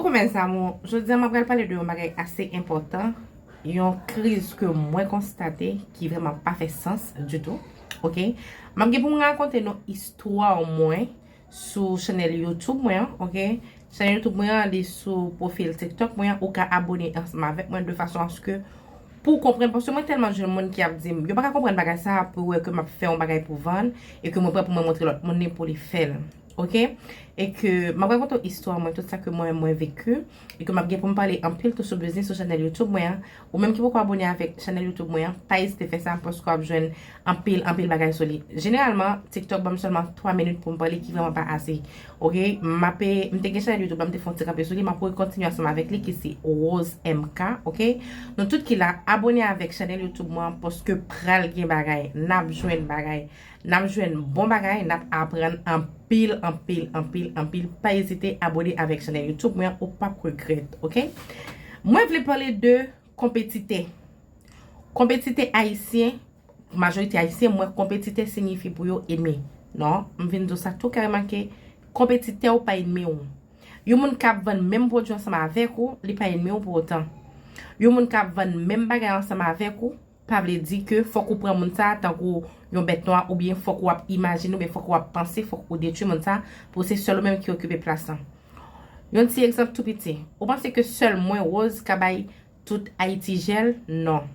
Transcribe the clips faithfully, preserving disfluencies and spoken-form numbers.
Koukou mes amours, jodi a m ap pral pale de yon bagay ase enpòtan, yon kriz ke mwen konstate ki vrèman pa fè sans ditou. Ok, m ap gen pou m rakonte nou istwa mwen sou chanèl YouTube mwen an. Ok, chanèl YouTube mwen an li sou pwofil TikTok mwen an. Ou ka abone ansanm avèk mwen de fason aske pou w konprann, paske mwen tèlman jwenn moun ki ap di m yo pa ka konprann bagay sa a, pou wè ke m ap fè yon bagay pou vann e ke mwen prè pou mwen montre lòt moun li pou li fè l. Ok, e ke m ap rakonte w istwa mwen, tout sa ke mwen mwen veki, e ke m ap gen pou m pale anpil tou sou biznis sou chanèl YouTube mwen an. Ou menm ki poko abone avèk chanèl YouTube mwen an, pa ezite fè sa, paske w ap jwenn anpil anpil bagay sou li. Jeneralman TikTok ban m sèlman twa minit pou m pale, ki vrèman pa ase. Ok, m ape m te gen chanèl YouTube la, m te fè yon ti kanpe sou li, m ap rekontinye ansanm avèk li, ki se Rose M K. Ok, nou tout ki la, abone avèk chanèl YouTube mwen an, paske pral gen bagay, n ap jwenn bagay, n ap jwenn bon bagay, n ap aprann anpil anpil anpil anpil. Pa ezite abone avèk chanèl YouTube mwen an, ou p ap regrèt. Ok, mwen vle pale de konpetitè. Konpetitè ayisyen, majorite ayisyen, mwen, konpetitè siyifi pou yo enmi. Non, m vin di w sa tou kareman ke konpetitè w pa enmi w. Yon moun k ap vann menm pwodui ansanm avèk ou, li pa enmi w pou otan. Yon moun k ap vann menm bagay ansanm avèk ou, pa vle di ke fòk ou pran moun sa a tankou yon bèt nwa, oubyen fòk w ap imajine, oubyen fòk w ap panse, fòk ou detwi moun sa a pou se sèl ou menm ki okipe plas lan. Yon ti egzanp tou piti. Ou panse ke sèl mwen, Rose, ka bay tout Ayiti jèl? Non.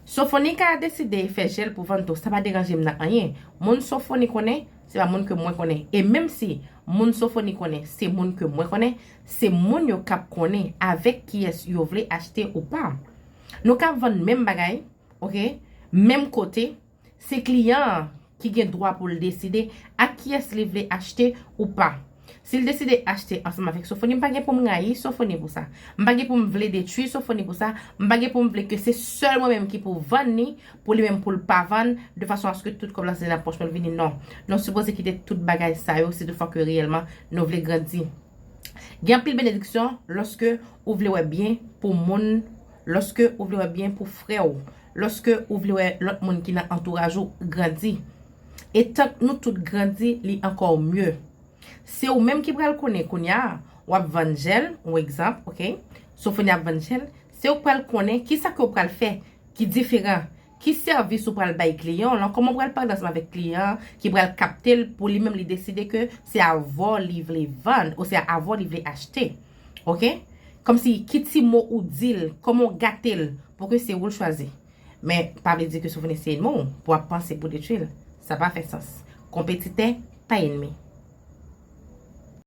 Sofoni ka deside fè jèl pou vann tou, sa pa deranje m nan anyen. Moun Sofoni konnen, se pa moun ke mwen konnen. E menm si moun Sofoni konnen, se moun ke mwen konnen, se moun yo k ap konnen avèk kiyès yo vle achte ou pa. Nou ka vann menm bagay, ok, menm kote, se kliyan an ki gen dwa pou l deside ak kiyès li vle achte ou pa. Si l deside achte ansanm avèk Sofoni, m pa gen pou m rayi Sofoni pou sa. M pa gen pou m vle detwi Sofoni pou sa. M pa gen pou m vle ke se sèl mwen menm ki pou vann li, pou li menm pou l pa vann, de fason aske tout kòb la se nan pòch mwen l vini. Non. Nou sipoze kite tout bagay sa yo, si toutfwa ke reyèlman nou vle grandi. Gen anpil benediksyon lòske ou vle wè byen pou moun, lòske ou vle wè byen pou frè w, lòske ou vle wè lòt moun ki nan antouraj ou grandi. E tank nou tout grandi, li ankò mye. Se ou menm ki pral konnen kounye a, w ap vann jèl, yon egzanp, ok? Sofoni ap vann jèl, se ou k pral konnen kisa ke w pral fè ki diferan, ki sèvis ou pral bay kliyan w lan, kòman w pral pale ansanm avèk kliyan an ki pral kapte l pou li menm li deside ke se avè w li vle vann ou se avè w li vle achte. Ok? Kòmsi ki ti mo ou di l, kòman w gate l pou ke se ou l chwazi. Men pa vle di ke Sofoni se enmi w pou w ap panse pou detwi l. Sa pa fè sans. Konpetitè pa enmi.